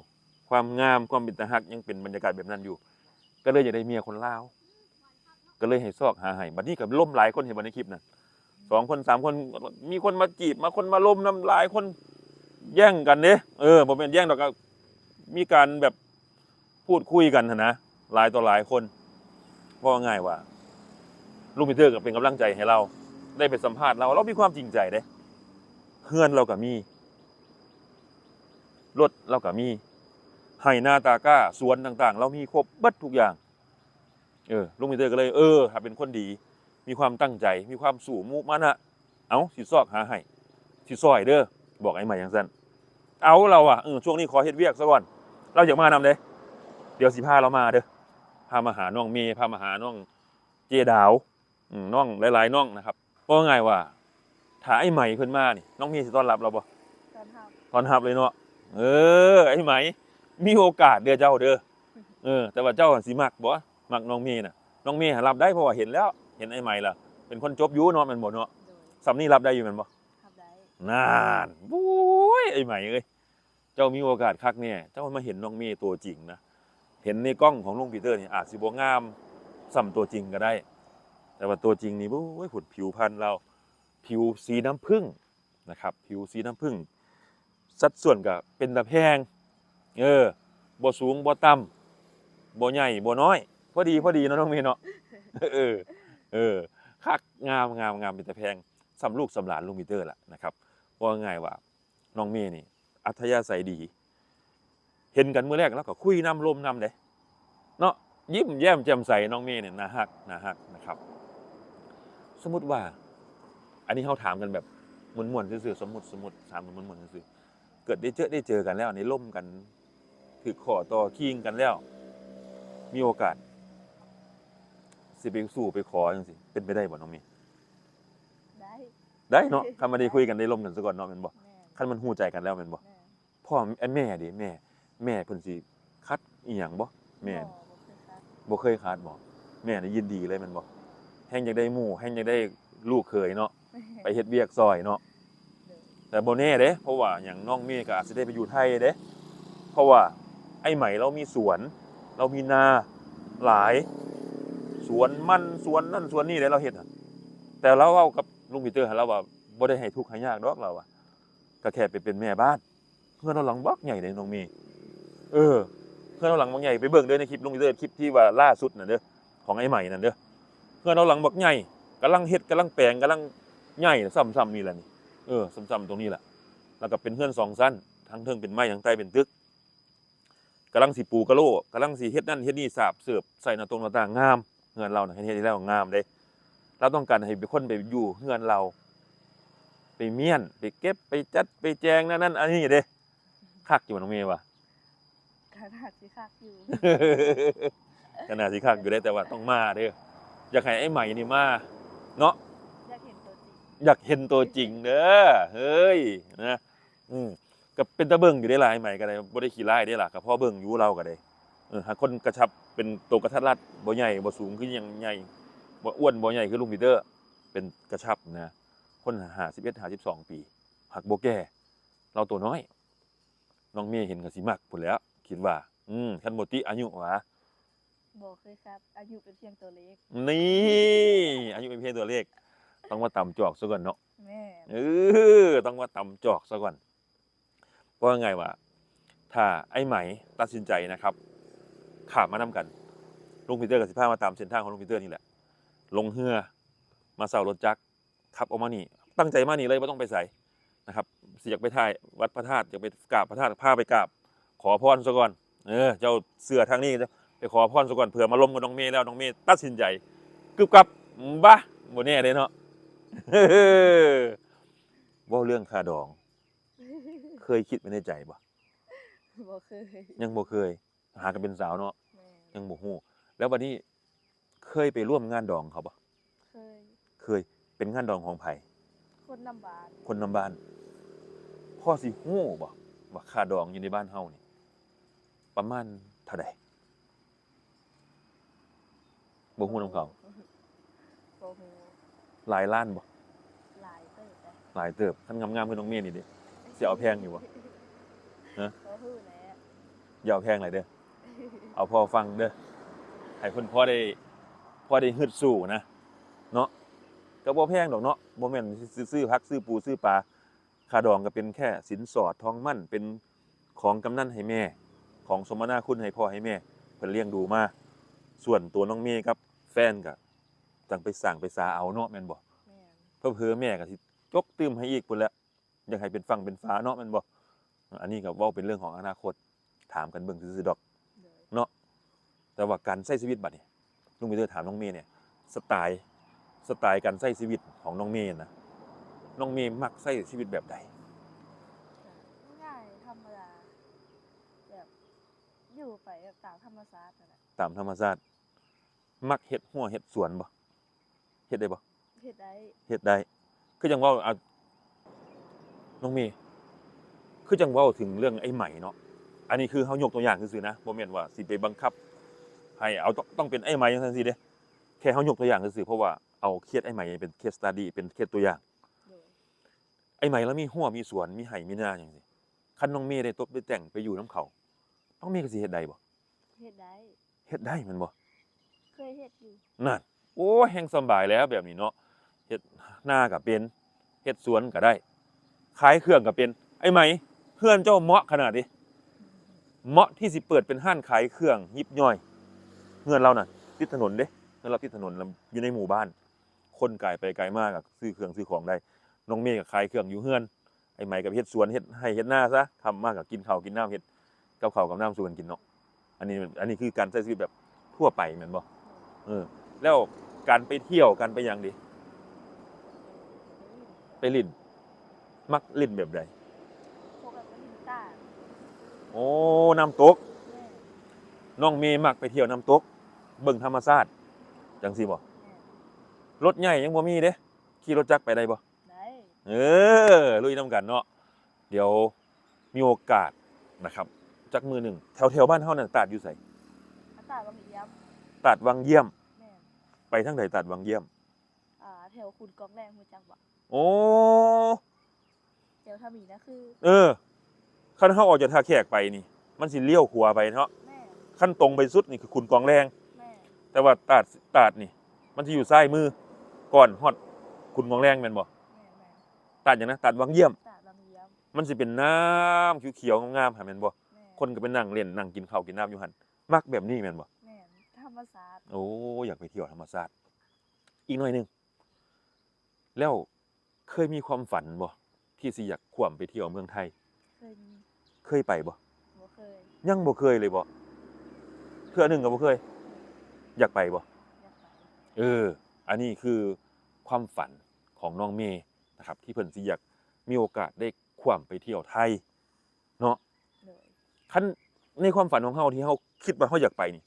ຄວາມງາມ ຄວາມເປັນຕາຮັກ ຍັງເປັນບັນຍາກາດແບບນັ້ນຢູ່ ກໍເລີຍຢາກໄດ້ເມຍຄົນລາວ ກໍເລີຍໃຫ້ຊອກຫາໃຫ້. ບັດນີ້ກໍລົມຫຼາຍຄົນ ເຫັນບໍ່ໃນຄລິບນັ້ນ ສອງຄົນ ສາມຄົນ ມີຄົນມາຈີບ ມາຄົນມາລົມນຳຫຼາຍຄົນ ແຍ່ງກັນເດ້. ເອີ ບໍ່ແມ່ນແຍ່ງດອກ ກໍມີການແບບ ພູດຄຸຍກັນຫັ້ນນະ ຫຼາຍຕໍ່ຫຼາຍຄົນ. ເວົ້າງ່າຍວ່າ ລຸງປີເຕີກໍເປັນກຳລັງໃຈໃຫ້ລາວ ໄດ້ໄປສຳພາດລາວ ລາວມີຄວາມຈິງໃຈເດ້. ເຮືອນລາວກໍມີ ລົດລາວກໍມີ ໄຮ່ນາຕາກ້າ ສວນຕ່າງໆ ລາວມີຄົບເບິດທຸກຢ່າງ. ເອີ ລຸງປີເຕີກໍເລີຍ ເອີ ຖ້າເປັນຄົນດີ ມີຄວາມຕັ້ງໃຈ ມີຄວາມສູ້ມຸມານະ ເອົາ ຊິຊອກຫາໃຫ້ ຊິຊ່ອຍເດີ ບອກອ້າຍໃໝຈັ່ງຊັ້ນ. ເອົາ ລາວວ່າ ເອີ ຊ່ວງນີ້ຂໍເຮັດວຽກຊະກ່ອນ ລາວຢາກມານຳເດ້ ດຽວຊິພາລາວມາເດີ ພາມາຫານ້ອງເມ ພາມາຫານ້ອງເຈດາວ ອືມ ນ້ອງຫຼາຍໆນ້ອງນະຄັບ. ເວົ້າງ່າຍວ່າ ຖ້າອ້າຍໄໝເພິ່ນມານີ້ ນ້ອງເມຊິຕ້ອນຮັບລາວບໍ່? ຕ້ອນຮັບ ຕ້ອນຮັບເລີຍເນາະ. ເອີ ອ້າຍໄໝ ມີໂອກາດເດີເຈົ້າເດີ. ເອີ ແຕ່ວ່າເຈົ້າຊິມັກບໍ່? ມັກນ້ອງເມນະ? ນ້ອງເມຫາຮັບໄດ້ ເພາະວ່າເຫັນແລ້ວ ເຫັນອ້າຍໄໝລະ ເປັນຄົນຈົບຢູ່ເນາະ ແມ່ນບໍ່ເນາະ? ໂດຍ ສ່ຳນີ້ຮັບໄດ້ຢູ່ແມ່ນບໍ່? ຮັບໄດ້. ນັ້ນ ໂອ້ຍ ອ້າຍໄໝເອີຍ ເຈົ້າມີໂອກາດຄັກແນ່ ເຈົ້າມາເຫັນນ້ອງເມຕົວຈິງນະ. ເຫັນໃນກ້ອງຂອງລຸງປີເຕີນີ້ອາດຊິບໍ່ງາມສ່ຳຕົວຈິງກໍໄດ້ ແຕ່ວ່າຕົວຈິງນີ້ ໂອ້ຍ ພຸ້ນ ຜິວພັນລາວ ຜິວສີນ້ຳຜຶ້ງນະຄັບ ຜິວສີນ້ຳຜຶ້ງ ສັດສ່ວນກໍເປັນຕາແພງ ເອີ ບໍ່ສູງບໍ່ຕ່ຳ ບໍ່ໃຫຍ່ບໍ່ນ້ອຍ ພໍດີ ພໍດີເນາະນ້ອງເມເນາະ. ເອີ ເອີ ຄັກ ງາມ ງາມ ງາມ ເປັນຕາແພງ ສ່ຳລູກສ່ຳຫຼານລຸງປີເຕີລະນະຄັບ. ເວົ້າງ່າຍໆວ່າ ນ້ອງເມນີ້ອັດທະຍາໄສດີ ເຫັນກັນມື້ແລກລາວກໍຄຸຍນຳລົມນຳເດ້ເນາະ ຍິ້ມແຍ້ມແຈ່ມໃສ. ນ້ອງເມນີ້ໜ້າຮັກ ໜ້າຮັກນະຄັບ. ສົມມຸດວ່າ ອັນນີ້ເຮົາຖາມກັນແບບມ່ວນໆຊື່ໆ ສົມມຸດ ສົມມຸດ ຖາມກັນມ່ວນໆຊື່ໆ ເກີດໄດ້ເຈີ ໄດ້ເຈີກັນແລ້ວ ໄດ້ລົມກັນ ຖືກຂໍ້ຕໍ່ຄີງກັນແລ້ວ ມີໂອກາດຊິໄປສູ່ໄປຂໍຈັ່ງຊີ້ ເປັນໄປໄດ້ບໍ່ນ້ອງເມ? ໄດ້ ໄດ້ເນາະ ຄັນວ່າໄດ້ຄຸຍກັນ ໄດ້ລົມກັນຊະກ່ອນເນາະ ແມ່ນບໍ່? ແມ່ນ ຄັນມັນຮູ້ໃຈກັນແລ້ວແມ່ນບໍ່? ແມ່ນ ພໍ່ ແມ່ເດ ແມ່ ແມ່ເພິ່ນຊິຂັດອີ່ຫຍັງບໍ່? ແມ່ ບໍ່ ບໍ່ເຄີຍຂັດ ບໍ່ເຄີຍຂັດບໍ່? ແມ່ນີ້ຍິນດີເລີຍແມ່ນບໍ່? ແຮ່ງຢາກໄດ້ໝູ່ ແຮ່ງຢາກໄດ້ລູກເຂີຍເນາະ ໄປເຮັດວຽກຊ່ອຍເນາະ. ໂດຍ ແຕ່ບໍ່ແນ່ເດ້ ເພາະວ່າຫຍັງ ນ້ອງເມກໍອາດຊິໄດ້ໄປຢູ່ໄທເດ້ ເພາະວ່າອ້າຍໄໝລາວມີສວນ ລາວມີນາຫຼາຍ ສວນມັນ ສວນນັ້ນສວນນີ້ເດ້ລາວເຮັດນະ. ແຕ່ລາວເວົ້າກັບລຸງປີເຕີຫັ້ນ ລາວວ່າບໍ່ໄດ້ໃຫ້ທຸກໃຫ້ຍາກດອກ ລາວວ່າ ກໍແຄ່ໄປເປັນແມ່ບ້ານ. ເຮືອນເຮົາຫຼັງບັກໃຫຍ່ເດ້ນ້ອງເມ. ເອີ ເຮືອນເຮົາຫຼັງບັກໃຫຍ່ ໄປເບິ່ງເດີໃນຄລິບລຸງປີເຕີ ຄລິບທີ່ວ່າລ່າສຸດນັ້ນເດີ ຂອງອ້າຍໃໝນັ້ນເດີ. ເຮືອນເຮົາຫຼັງບັກໃຫຍ່ ກຳລັງເຮັດ ກຳລັງແປງ ກຳລັງໃຫຍ່ ສ່ຳໆນີ້ແຫຼະນີ້. ເອີ ສ່ຳໆຕົງນີ້ແຫຼະ. ແລ້ວກໍເປັນເຮືອນສອງຊັ້ນ ທາງເທິງເປັນໄມ້ ທາງໃຕ້ເປັນຕຶກ. ກຳລັງຊິປູກະໂຫຼ ກຳລັງຊິເຮັດນັ້ນເຮັດນີ້ ສາບເສີບໃສ່ໜ້າຕົງໜ້າຕ່າງ ງາມ. ເຮືອນລາວນະ ເຮັດ ເຮັດແລ້ວງາມເດ້. ລາວຕ້ອງການໃຫ້ເປັນຄົນໄປຢູ່ເຮືອນລາວ ໄປມ້ຽນ ໄປເກັບ ໄປຈັດ ໄປແຈງ ນັ້ນນັ້ນອັນນີ້ເດ້. ຄັກຢູ່ບໍ່ນ້ອງເມວ່າ? ກໍໜ້າຊິຄັກຢູ່ ກໍໜ້າຊິຄັກຢູ່ເດ້ ແຕ່ວ່າຕ້ອງມາເດີ. ຢາກໃຫ້ອ້າຍໃໝນີ້ມາເນາະ ຢາກເຫັນຕົວຈິງ ຢາກເຫັນຕົວຈິງເດີ ເຮີ້ຍ ນະ. ອືມ ກໍເປັນຕາເບິ່ງຢູ່ເດ້ລະ ອ້າຍໃໝກໍໄດ້ ບໍ່ໄດ້ຂີ້ຮ້າຍເດ້ລະ ກໍພໍເບິ່ງຢູ່ລາວກໍໄດ້ ເອີ ຫາກຄົນກະຊັບ ເປັນໂຕກະທັດລັດ ບໍ່ໃຫຍ່ບໍ່ສູງຄືຫຍັງໃຫຍ່ ບໍ່ອ້ວນບໍ່ໃຫຍ່ຄືລຸງປີເຕີ ເປັນກະຊັບນະ. ຄົນຫ້າສິບເອັດ ຫ້າສິບສອງປີ ຫາກບໍ່ແກ່ ລາວໂຕນ້ອຍ. ນ້ອງເມເຫັນກໍຊິມັກພຸ້ນແຫຼ້ວ ຄິດວ່າ. ອືມ ຄັນບໍ່ຕິອາຍຸຫວາ? ບໍ່ເຄີຍຄັດ ອາຍຸເປັນພຽງຕົວເລກ. ນີ້ ອາຍຸເປັນພຽງຕົວເລກ ຕ້ອງມາຕຳຈອກຊະກ່ອນເນາະ. ແມ່ນ ເອີ ຕ້ອງມາຕຳຈອກຊະກ່ອນ. ເວົ້າງ່າຍໆວ່າ ຖ້າອ້າຍໃໝຕັດສິນໃຈນະຄັບ ຂ້າມມານຳກັນ ລຸງປີເຕີກໍຊິພາມາຕາມເສັ້ນທາງຂອງລຸງປີເຕີນີ້ແຫຼະ. ລົງເຮືອ ມາເຊົ່າລົດຈັກ ຂັບອອກມານີ້ ຕັ້ງໃຈມານີ້ເລີຍ ບໍ່ຕ້ອງໄປໃສນະຄັບ. ຊິຢາກໄປຖ່າຍວັດພະທາດ ຢາກໄປກາບພະທາດ ພາໄປກາບ ຂໍພອນຊະກ່ອນ. ເອີ ເຈົ້າເຊື່ອທາງນີ້ ໄປຂໍພອນຊະກ່ອນ ເພື່ອມາລົມກັບນ້ອງເມແລ້ວ ນ້ອງເມຕັດສິນໃຈ ກຶບກັບ ບາ ບໍ່ແນ່ເດ້ເນາະ. ເວົ້າເລື່ອງຄ່າດອງ ເຄີຍຄິດໄວ້ໃນໃຈບໍ່? ບໍ່ເຄີຍ ຍັງບໍ່ເຄີຍ. ຫາກັນເປັນສາວເນາະ ແມ່ນ ຍັງບໍ່ຮູ້. ແລ້ວບັດນີ້ເຄີຍໄປຮ່ວມງານດອງເຂົາບໍ່? ເຄີຍ ເຄີຍ. ເປັນງານດອງຂອງໃຜ? ຄົນນຳບ້ານ ຄົນນຳບ້ານ. ພໍຊິຮູ້ບໍ່ວ່າຄ່າດອງຢູ່ໃນບ້ານເຮົານີ້ປະມານເທົ່າໃດ? ບໍ່ຮູ້ນຳເຂົາ. ບໍ່ຮູ້. ຫຼາຍລ້ານບໍ່? ຫຼາຍເຕີບເດ້. ຫຼາຍເຕີບ. ຄັນງາມໆຄືນ້ອງເມນີ້ເດ້ ຊິເອົາແພງຢູ່ບໍ່? ຮະ? ບໍ່ຮູ້ແຫຼະ. ຢ່າເອົາແພງຫຼາຍເດີ ເອົາພໍຟັງເດີ ໃຫ້ເພິ່ນພໍໄດ້ ພໍໄດ້ຮຶດສູ້ນະເນາະ. ກໍບໍ່ແພງດອກເນາະ ບໍ່ແມ່ນຊິຊື້ຜັກຊື້ປູຊື້ປາ. ຄ່າດອງກໍເປັນແຄ່ສິນສອດທອງໝັ້ນ ເປັນຂອງກຳນັນໃຫ້ແມ່ ຂອງສົມມະນາຄຸນໃຫ້ພໍ່ໃຫ້ແມ່ ເພິ່ນລ້ຽງດູມາ. ສ່ວນຕົວນ້ອງເມກັບແຟນກໍຈັ່ງໄປສ້າງໄປສາເອົາເນາະ ແມ່ນບໍ່? ແມ່ນ. ເຜີໆແມ່ກໍຊິຈົກຕື່ມໃຫ້ອີກພຸ້ນແຫຼະ ຢາກໃຫ້ເປັນຝັ່ງເປັນຝາເນາະ ແມ່ນບໍ່? ອັນນີ້ກໍເວົ້າເປັນເລື່ອງຂອງອະນາຄົດ ຖາມກັນເບິ່ງຊື່ໆດອກ ໂດຍ ເນາະ. ແຕ່ວ່າການໃຊ້ຊີວິດບັດນີ້ ລຸງປີເຕີຖາມນ້ອງເມແດ່ ສະໄຕ ສະໄຕການໃຊ້ຊີວິດຂອງນ້ອງເມນະ ນ້ອງເມມັກໃຊ້ຊີວິດແບບໃດ? ກໍງ່າຍ ທຳມະດາ ແບບຢູ່ໄປແບບຕາມທຳມະຊາດນັ້ນແຫຼະ. ຕາມທຳມະຊາດ. ມັກເຮັດຮົ້ວເຮັດສວນບໍ່? ເຮັດໄດ້ບໍ່? ເຮັດໄດ້ ເຮັດໄດ້. ຄືຈັ່ງເວົ້າ ອາ ນ້ອງເມ ຄືຈັ່ງເວົ້າເຖິງເລື່ອງໄອ້ໄໝເນາະ ອັນນີ້ຄືເຮົາຍົກຕົວຢ່າງຊື່ໆນະ ບໍ່ແມ່ນວ່າຊິໄປບັງຄັບໃຫ້ເອົາ ຕ້ອງ ຕ້ອງເປັນໄອ້ໄໝຈັ່ງຊັ້ນຊີ້ເດ້ ແຄ່ເຮົາຍົກຕົວຢ່າງຊື່ໆ ເພາະວ່າເອົາເຄສໄອ້ໄໝເປັນເຄສສະຕາດີ້ ເປັນເຄສຕົວຢ່າງ. ໂດຍ. ໄອ້ໄໝລາວມີຮົ້ວມີສວນ ມີໄຮ່ມີນາຫຍັງຊີ້ ຄັນນ້ອງເມໄດ້ຕົບໄດ້ແຕ່ງໄປຢູ່ນຳເຂົາ ນ້ອງເມກໍຊິເຮັດໄດ້ບໍ່? ເຮັດໄດ້. ເຮັດໄດ້ແມ່ນບໍ່? ເຄີຍເຮັດຢູ່. ນັ້ນ ໂອ້ຍ ແຮ່ງສະບາຍແລ້ວແບບນີ້ເນາະ ເຮັດນາກໍເປັນ ເຮັດສວນກໍໄດ້ ຂາຍເຄື່ອງກໍເປັນ. ໄອ້ໄໝ ເຮືອນເຈົ້າເໝາະຂະໜາດເດ ເໝາະທີ່ຊິເປີດເປັນຮ້ານຂາຍເຄື່ອງຢິບຍ່ອຍ. ເຮືອນລາວນະຕິດຖະໜົນເດ້ ເຮືອນລາວຕິດຖະໜົນ ຢູ່ໃນໝູ່ບ້ານ ຄົນກາຍໄປກາຍມາກໍຊື້ເຄື່ອງຊື້ຂອງໄດ້. ນ້ອງເມກໍຂາຍເຄື່ອງຢູ່ເຮືອນ ໄອ້ໄໝກໍໄປເຮັດສວນເຮັດໄຮ່ເຮັດນາຊະ ຄ່ຳມາກໍກິນເຂົ້າກິນນ້ຳ ເຮັດກັບເຂົ້າກັບນ້ຳສູ່ກັນກິນເນາະ. ອັນນີ້ ອັນນີ້ຄືການໃຊ້ຊີວິດແບບທົ່ວໄປແມ່ນບໍ່? ເອີ ແລ້ວການໄປທ່ຽວ ການໄປຫຍັງເດ? ໄປຫຼິ້ນ ມັກຫຼິ້ນແບບໃດ? ພວກແບບໄປຫຼິ້ນຕາດ. ໂອ້ ນ້ຳຕົກ. ແມ່ນ. ນ້ອງເມມັກໄປທ່ຽວນ້ຳຕົກ ເບິ່ງທຳມະຊາດ ຈັ່ງຊີ້ບໍ່? ແມ່ນ. ລົດໃຫຍ່ຍັງບໍ່ມີເດ ຂີ່ລົດຈັກໄປໄດ້ບໍ່? ໄດ້. ເອີ ລຸຍນຳກັນເນາະ. ດຽວມີໂອກາດນະຄັບ ຈັກມື້ໜຶ່ງ ແຖວ ແຖວບ້ານເຮົານັ້ນຕາດຢູ່ໃສ? ຕາດວັງຢ້ຽມ. ຕາດວັງຢ້ຽມ. ແມ່ນ. ໄປທາງໃດຕາດວັງຢ້ຽມ? ອ່າ ແຖວຂຸນກອງແລງ ຮູ້ຈັກບໍ່? ໂອ້ ແຖວທ່າໝີນະຄື ເອີ ຄັນເຮົາອອກຈາກທ່າແຂກໄປນີ້ ມັນຊິລ້ຽວຂວາໄປເນາະ. ແມ່ນ. ຄັນຕົງໄປສຸດນີ້ຄືຂຸນກອງແລງ. ແມ່ນ. ແຕ່ວ່າຕາດ ຕາດນີ້ ມັນຊິຢູ່ຊ້າຍມື ກ່ອນຮອດຂຸນກອງແລງແມ່ນບໍ່? ແມ່ນໆ. ຕາດຫຍັງນະ? ຕາດວັງຢ້ຽມ. ຕາດວັງຢ້ຽມ. ມັນຊິເປັນນ້ຳຂຽວໆງາມໆຫັ້ນແມ່ນບໍ່? ແມ່ນ. ຄົນກໍໄປນັ່ງຫຼິ້ນນັ່ງກິນເຂົ້າກິນນ້ຳຢູ່ຫັ້ນ ມັກແບບນີ້ແມ່ນບໍ່? ແມ່ນ ທຳມະຊາດ. ໂອ້ ຢາກໄປທ່ຽວທຳມະຊາດ. ອີກໜ້ອຍໜຶ່ງ ແລ້ວເຄີຍມີຄວາມຝັນບໍ່ ທີ່ຊິຢາກຂ້າມໄປທ່ຽວເມືອງໄທ? ເຄີຍມີ. ເຄີຍໄປບໍ່? ບໍ່ເຄີຍ. ຍັງບໍ່ເຄີຍເລີຍບໍ່? ເທື່ອໜຶ່ງກໍບໍ່ເຄີຍ. ຢາກໄປບໍ່? ຢາກໄປ. ເອີ ອັນນີ້ຄືຄວາມຝັນຂອງນ້ອງເມນະຄັບ ທີ່ເພິ່ນຊິຢາກມີໂອກາດໄດ້ຂ້າມໄປທ່ຽວໄທເນາະ. ໂດຍ. ຄັນໃນຄວາມຝັນຂອງເຮົາທີ່ເຮົາຄິດວ່າເຮົາຢາກໄປນີ້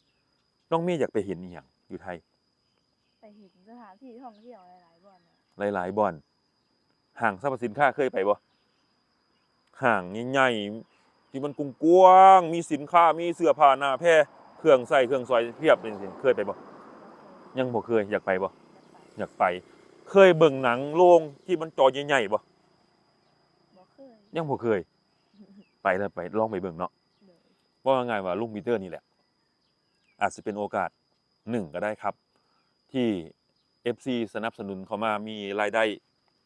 ນ້ອງເມນຢາກໄປເຫັນອີ່ຫຍັງຢູ່ໄທ? ໄປເຫັນສະຖານທີ່ທ່ອງທ່ຽວຫຼາຍໆບ່ອນ. ຫຼາຍໆບ່ອນ. ຫ້າງສັບພະສິນຄ້າເຄີຍໄປບໍ່? ຫ້າງໃຫຍ່ໆ ທີ່ມັນກວ້າງໆ ມີສິນຄ້າ ມີເສື້ອຜ້າໜ້າແພ ເຄື່ອງໃຊ້ເຄື່ອງສອຍພຽບ ຈັ່ງຊີ້ ເຄີຍໄປບໍ່? ຍັງບໍ່ເຄີຍ. ຢາກໄປບໍ່? ຢາກໄປ. ເຄີຍເບິ່ງໜັງໂລງທີ່ມັນຈໍໃຫຍ່ໆບໍ່? ບໍ່ເຄີຍ. ຍັງບໍ່ເຄີຍ. ໄປແລ້ວ ໄປ ລອງໄປເບິ່ງເນາະ. ໂດຍ. ເວົ້າງ່າຍໆວ່າລຸງປີເຕີນີ້ແຫຼະ ອາດຊິເປັນໂອກາດໜຶ່ງກໍໄດ້ຄັບ ທີ່ເອັຟຊີສະໜັບສະໜູນເຂົ້າມາ ມີລາຍໄດ້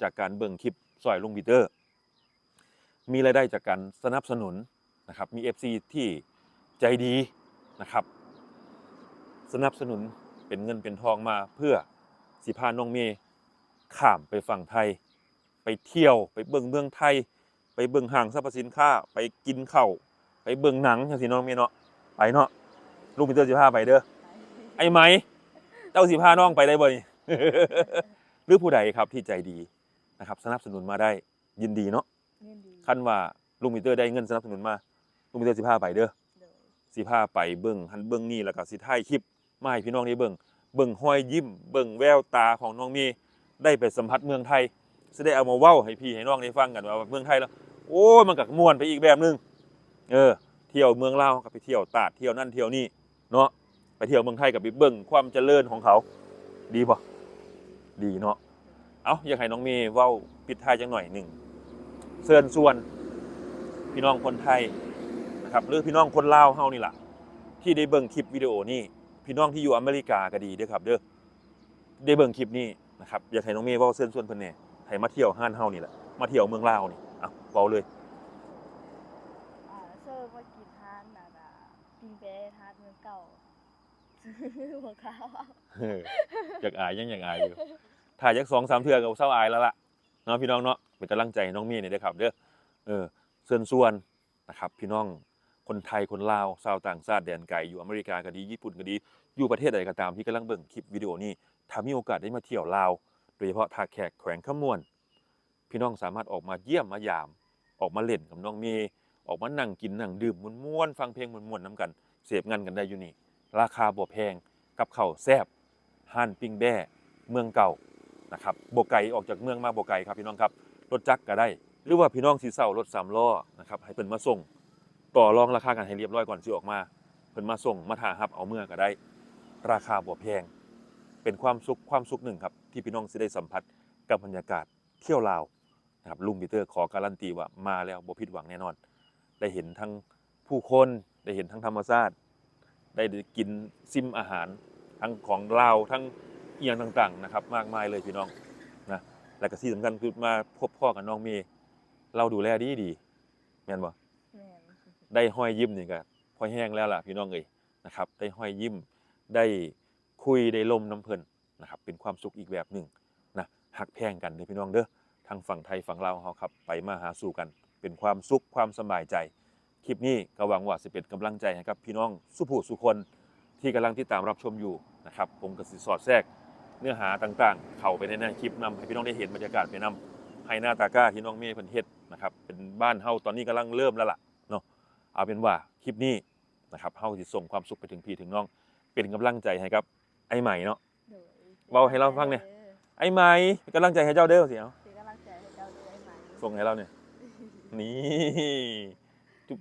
ຈາກການເບິ່ງຄລິບຊ່ອຍລຸງປີເຕີ ມີລາຍໄດ້ຈາກການສະໜັບສະໜູນນະຄັບ ມີເອັຟຊີທີ່ໃຈດີນະຄັບ ສະໜັບສະໜູນເປັນເງິນເປັນທອງມາ ເພື່ອຊິພານ້ອງເມຂ້າມໄປຝັ່ງໄທ ໄປທ່ຽວ ໄປເບິ່ງເມືອງໄທ ໄປເບິ່ງຫ້າງສັບພະສິນຄ້າ ໄປກິນເຂົ້າ ໄປເບິ່ງໜັງ ຈັ່ງຊີ້ເນາະ ນ້ອງເມເນາະ. ໄປເນາະ ລຸງປີເຕີຊິພາໄປເດີ. ໄອ້ໄໝ ເຈົ້າຊິພານ້ອງໄປໄດ້ບໍ່ນີ້? ຫຼືຜູ້ໃດຄັບທີ່ໃຈດີນະຄັບ ສະໜັບສະໜູນມາໄດ້ ຍິນດີເນາະ. ຍິນດີ. ຄັນວ່າລຸງປີເຕີໄດ້ເງິນສະໜັບສະໜູນມາ ລຸງປີເຕີຊິພາໄປເດີ. ໂດຍ. ຊິພາໄປເບິ່ງຫັ້ນເບິ່ງນີ້ ແລ້ວກໍຊິຖ່າຍຄລິບມາໃຫ້ພີ່ນ້ອງໄດ້ເບິ່ງ ເບິ່ງຮອຍຍິ້ມ ເບິ່ງແວວຕາຂອງນ້ອງເມ ໄດ້ໄປສຳຜັດເມືອງໄທ ຊິໄດ້ເອົາມາເວົ້າໃຫ້ພີ່ໃຫ້ນ້ອງໄດ້ຟັງກັນວ່າເມືອງໄທລະ ໂອ້ຍ ມັນກໍມ່ວນໄປອີກແບບໜຶ່ງ. ເອີ ທ່ຽວເມືອງລາວກໍໄປທ່ຽວຕາດ ທ່ຽວນັ້ນທ່ຽວນີ້ເນາະ ໄປທ່ຽວເມືອງໄທກໍໄປເບິ່ງຄວາມຈະເລີນຂອງເຂົາ ດີບໍ່? ດີເນາະ. ເອົ້າ ຢາກໃຫ້ນ້ອງເມເວົ້າປິດທ້າຍຈັກໜ້ອຍໜຶ່ງ ເຊີນຊວນພີ່ນ້ອງຄົນໄທນະຄັບ ຫຼືພີ່ນ້ອງຄົນລາວເຮົານີ້ລະ ທີ່ໄດ້ເບິ່ງຄລິບວິດີໂອນີ້ ພີ່ນ້ອງທີ່ຢູ່ອາເມລິກາກໍດີເດີຄັບເດີ ໄດ້ເບິ່ງຄລິບນີ້ນະຄັບ ຢາກໃຫ້ນ້ອງເມເວົ້າເຊີນຊວນເພິ່ນແດ່ ໃຫ້ມາທ່ຽວຮ້ານເຮົານີ້ລະ ມາທ່ຽວເມືອງລາວນີ້. ເອົ້າ ເວົ້າເລີຍ. ອ່າ ເຊີນມາກິນຮ້ານນັ້ນນະ ປີ້ງແປ້ທາດເມືອງເກົ່າ. ບໍ່ກ້າເວົ້າ ເອີ ຢາກອາຍ ຍັງຢາກອາຍຢູ່ ຖ້າຈັກສອງສາມເທື່ອກໍເຊົາອາຍແລ້ວລະເນາະ ພີ່ນ້ອງເນາະ. ເປັນກຳລັງໃຈໃຫ້ນ້ອງເມແດ່ເດີຄັບເດີ. ເອີ ເຊີນຊວນນະຄັບ ພີ່ນ້ອງຄົນໄທ ຄົນລາວ ຊາວຕ່າງຊາດແດນໄກ ຢູ່ອາເມລິກາກໍດີ ຍີ່ປຸ່ນກໍດີ ຢູ່ປະເທດໃດກໍຕາມ ທີ່ກຳລັງເບິ່ງຄລິບວິດີໂອນີ້ ຖ້າມີໂອກາດໄດ້ມາທ່ຽວລາວ ໂດຍສະເພາະທ່າແຂກ ແຂວງຄຳມ່ວນ ພີ່ນ້ອງສາມາດອອກມາຢ້ຽມມາຢາມ ອອກມາຫຼິ້ນກັບນ້ອງເມ ອອກມານັ່ງກິນນັ່ງດື່ມມ່ວນໆ ຟັງເພງມ່ວນໆນຳກັນ ເສບງັນກັນໄດ້ຢູ່ນີ້ ລາຄາບໍ່ແພງ ກັບເຂົ້າແຊບ ຮ້ານປີ້ງແບ້ເມືອງເກົ່ານະຄັບ ບໍ່ໄກ ອອກຈາກເມືອງມາບໍ່ໄກຄັບ ພີ່ນ້ອງຄັບ ລົດຈັກກໍໄດ້ ຫຼືວ່າພີ່ນ້ອງຊິເຊົ່າລົດສາມລໍ້ນະຄັບ ໃຫ້ເພິ່ນມາສົ່ງ ຕໍ່ລອງລາຄາກັນໃຫ້ລຽບຮ້ອຍກ່ອນຊິອອກມາ ເພິ່ນມາສົ່ງ ມາຖ້າຮັບເອົາເມືອກໍໄດ້ ລາຄາບໍ່ແພງ ເປັນຄວາມສຸກ ຄວາມສຸກໜຶ່ງຄັບ ທີ່ພີ່ນ້ອງຊິໄດ້ສຳຜັດກັບບັນຍາກາດ ທ່ຽວລາວນະຄັບ ລຸງປີເຕີຂໍກາລັນຕີວ່າມາແລ້ວບໍ່ຜິດຫວັງແນ່ນອນ ໄດ້ເຫັນທັງຜູ້ຄົນ ໄດ້ເຫັນທັງທຳມະຊາດ ໄດ້ ໄດ້ກິນຊິມອາຫານ ທັງຂອງລາວ ທັງອີ່ຫຍັງຕ່າງໆນະຄັບ ມາກມາຍເລີຍພີ່ນ້ອງນະ. ແລ້ວກໍທີ່ສຳຄັນຄືມາພົບພໍ້ກັບນ້ອງເມ ລາວດູແລດີໆ ແມ່ນບໍ່? ແມ່ນ. ໄດ້ຮອຍຍິ້ມນີ້ກໍພໍແຮງແລ້ວລະພີ່ນ້ອງເອີຍນະຄັບ ໄດ້ຮອຍຍິ້ມ ໄດ້ຄຸຍ ໄດ້ລົມນຳເພິ່ນ ນະຄັບ ເປັນຄວາມສຸກອີກແບບໜຶ່ງນະ ຮັກແພງກັນເດີພີ່ນ້ອງເດີ ທັງຝັ່ງໄທຝັ່ງລາວເຮົາຄັບ ໄປມາຫາສູ່ກັນ ເປັນຄວາມສຸກຄວາມສະບາຍໃຈ. ຄລິບນີ້ກໍຫວັງວ່າຊິເປັນກຳລັງໃຈໃຫ້ກັບພີ່ນ້ອງສູ່ຜູ້ສູ່ຄົນທີ່ກຳລັງຕິດຕາມຮັບຊົມຢູ່ນະຄັບ ຜົມກໍຊິສອດແຊກເນື້ອຫາຕ່າງໆເຂົ້າໄປໃນ ໃນຄລິບນຳ ໃຫ້ພີ່ນ້ອງໄດ້ເຫັນບັນຍາກາດໄປນຳ ໄຮ່ນາຕາກ້າທີ່ນ້ອງເມເພິ່ນເຮັດນະຄັບ ເປັນບ້ານເຮົາຕອນນີ້ກຳລັງເລີ່ມແລ້ວລະເນາະ. ເອົາເປັນວ່າຄລິບນີ້ນະຄັບ ເຮົາຊິສົ່ງຄວາມສຸກໄປເຖິງພີ່ເຖິງນ້ອງ ເປັນກຳລັງໃຈໃຫ້ກັບອ້າຍໄໝເນາະ. ໂດຍ. ເວົ້າໃຫ້ລາວຟັງແດ່ ເອີ ອ້າຍໄໝ ເປັນກຳລັງໃຈໃຫ້ເຈົ້າເດີ ຊິເອົາ ເປັນກຳລັງໃຈໃຫ້ເຈົ້າເດີ ອ້າຍໄໝ ສົ່ງໃຫ້ລາວແດ່. ນີ້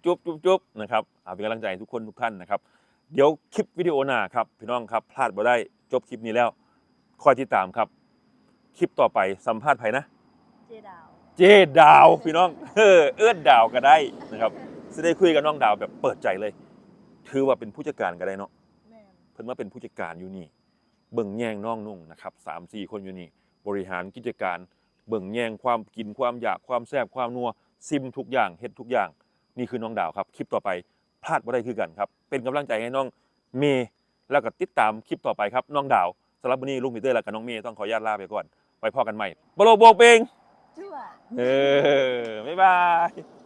ຈຸບໆ ຈຸບໆ ນະຄັບ ເອົາ ເປັນກຳລັງໃຈໃຫ້ທຸກຄົນທຸກທ່ານນະຄັບ. ດຽວຄລິບວິດີໂອໜ້າຄັບ ພີ່ນ້ອງຄັບ ພາດບໍ່ໄດ້ ຈົບຄລິບນີ້ແລ້ວ ຄອຍຕິດຕາມຄັບ. ຄລິບຕໍ່ໄປສຳພາດໃຜນະ? ເຈດາວ ເຈດາວ ພີ່ນ້ອງ ເອີ ເອີ້ນດາວກໍໄດ້ນະຄັບ ຊິໄດ້ຄຸຍກັບນ້ອງດາວແບບເປີດໃຈເລີຍ ຖືວ່າເປັນຜູ້ຈັດການກໍໄດ້ເນາະ. ແມ່ນ. ເພິ່ນມາເປັນຜູ້ຈັດການຢູ່ນີ້ ເບິ່ງແຍງນ້ອງນຸ່ງນະຄັບ ສາມສີ່ຄົນຢູ່ນີ້ ບໍລິຫານກິດຈະການ ເບິ່ງແຍງຄວາມກິນ ຄວາມຢາກ ຄວາມແຊບ ຄວາມນົວ ຊິມທຸກຢ່າງ ເຮັດທຸກຢ່າງ. ນີ້ຄືນ້ອງດາວຄັບ. ຄລິບຕໍ່ໄປພາດບໍ່ໄດ້ຄືກັນຄັບ. ເປັນກຳລັງໃຈໃຫ້ນ້ອງເມ ແລ້ວກໍຕິດຕາມຄລິບຕໍ່ໄປຄັບ ນ້ອງດາວ. ສຳລັບມື້ນີ້ລຸງປີເຕີ ແລ້ວກໍນ້ອງເມຕ້ອງຂໍອະນຸຍາດລາໄປກ່ອນ. ໄວ້ພໍ້ກັນໃໝ່. ໂປໂລໂບກເປັງ. ເອີ ບາຍບາຍ.